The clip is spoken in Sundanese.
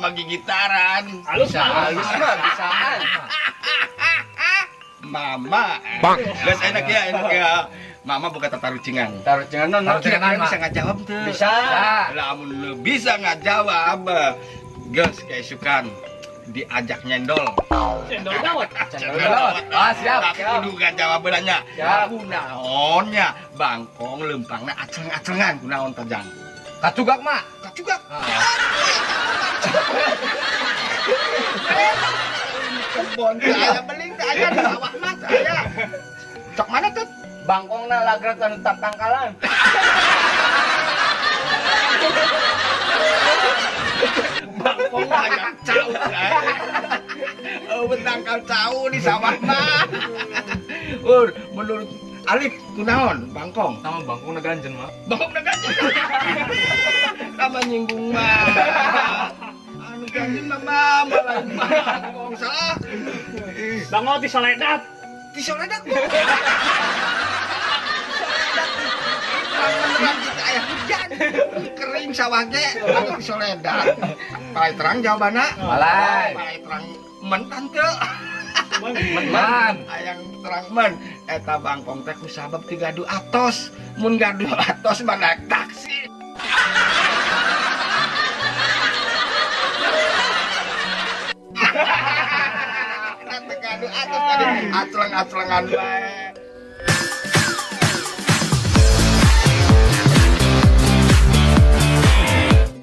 Mama gigitaran. Halus mah. Halus mah bisaan. Mama. Geus enak ya, enak ya. Mama buka tatarucingan. Tarucingan non. Kira-kira bisa ngajawab tuh? Bisa. Lah amun lu bisa ngajawab, geus keisukan diajak nyendol. Cendol dawet. Cendol dawet. Ah, siap, Tapi siap. kudu ngajawab nanya. Siap. Kunaon nya bangkong leumpangna acleng-aclengan kunaon teh Jang? Kacugak mah. Kacugak. Kebon teh aya beling teh aya di sawah mah teh aya. Cok mana tuh? Bangkongna lagrak anu tatangkalan. Bangkong aya cau. Oh, betangkal cau di sawah mah. Ur, menurut Alif kunaon bangkong? Sama bangkong ganjen mah. Bangkong ganjen. Sama nyinggung mah. Anu ganjen mah mah lain bangkong salah. Bangkong di soledat. Di soledat. Terang kita aya hujan. Kering sawah ge anu di soledat. Palai terang jawabanna. Palai. Palai terang men tante. Men. Ayang terang men eta bangkong teh ku sabab ti gaduh atos. Mun gaduh atos mah naik taksi. Teu gaduh atos tadi acleng-aclengan bae.